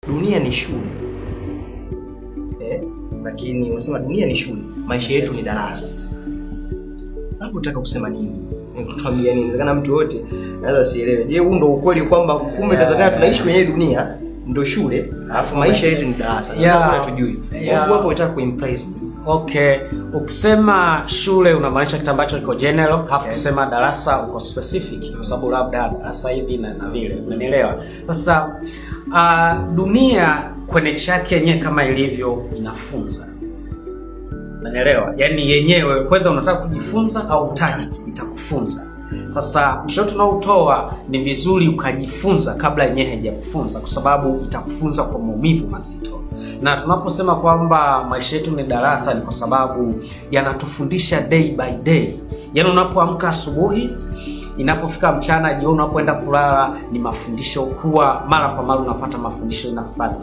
Dunia ni shule, eh? Lakini unasema dunia ni shule, maisha yetu ni darasa. Hapo unataka kusema nini? Kutuambia nini? Inawezekana mtu yote anaweza sielewe. Je, huu ndo ukweli kwamba kumbe tunaweza tunaishi kwenye hii dunia ndo shule, alafu maisha yetu ni darasa? Hatujui. Hapo unataka kuimply nini? Okay, ukisema shule unamaanisha kitu ambacho kiko general, halafu ukisema darasa uko specific kwa sababu labda darasa hivi na vile, umenielewa? Sasa dunia kwenye chake yenyewe kama ilivyo inafunza, umenielewa? Yaani yenyewe kwenda unataka kujifunza au hutaki, itakufunza. Sasa ushauri tunaotoa ni vizuri ukajifunza kabla yenyewe haijakufunza, kwa sababu itakufunza kwa maumivu mazito. Na tunaposema kwamba maisha yetu ni darasa, ni kwa sababu yanatufundisha day by day. Yaani unapoamka asubuhi, inapofika mchana, jioni, unapoenda kulala, ni mafundisho. Huwa mara kwa mara unapata mafundisho na fulani.